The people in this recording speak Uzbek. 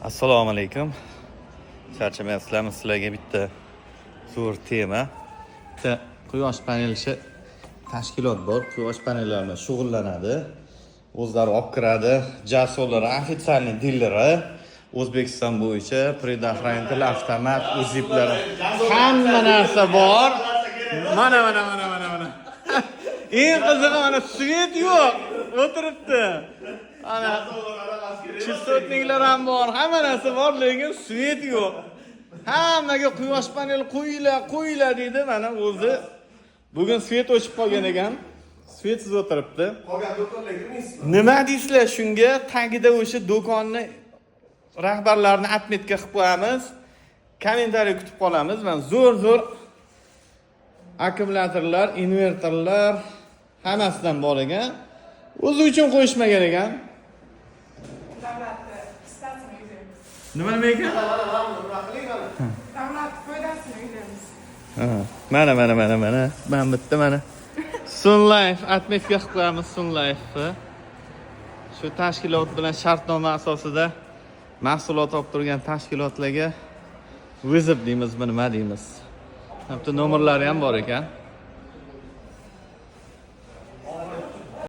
Assalomu alaykum. Charchamayapsizlarmi? Sizlarga bitta zo'r tema. Bitta quyosh panelchi tashkilot bor. Quyosh panellari bilan shug'ullanadi. O'zlari olib kiradi. Jasolar официальный dileri. O'zbekiston bo'yicha предохранитель, avtomat, УЗИПlar, hamma narsa bor. Mana, mana, mana, mana, mana. Eng qizig'i, mana, свет yo'q. O'tiribdi. Ana частотник lar ham bor, hamma narsa bor, lekin свет yo'q. Hammaga quyosh paneli qo'yinglar, qo'yinglar deydi, mana o'zi bugun свет o'chib qolgan ekan. Свет siz o'tiribdi. Qolgan do'konlarga kirmaysizmi? Nima deysizlar shunga? Tagida o'sha do'konni rahbarlarini отметка qilib qo'yamiz. Kommentariy kutib qolamiz. Mana, zo'r zo'r akkumulyatorlar, invertorlar hammasidan bor ekan. O'zi uchun qo'yishmagan ekan. Davlatni hissasini o'ylaymiz. Nima, nima ekan? Mana, mana, nima qiling, mana. Davlat foydasini o'ylaymiz. Ha, mana, mana, mana, mana. Mana bitta, mana. Sun Life отметка qilib qo'yamiz Sun Life'ni. Shu tashkilot bilan shartnoma asosida mahsulot olib turgan tashkilotlarga вызов deymizmi, nima deymiz. Bitta nomerlari ham bor ekan.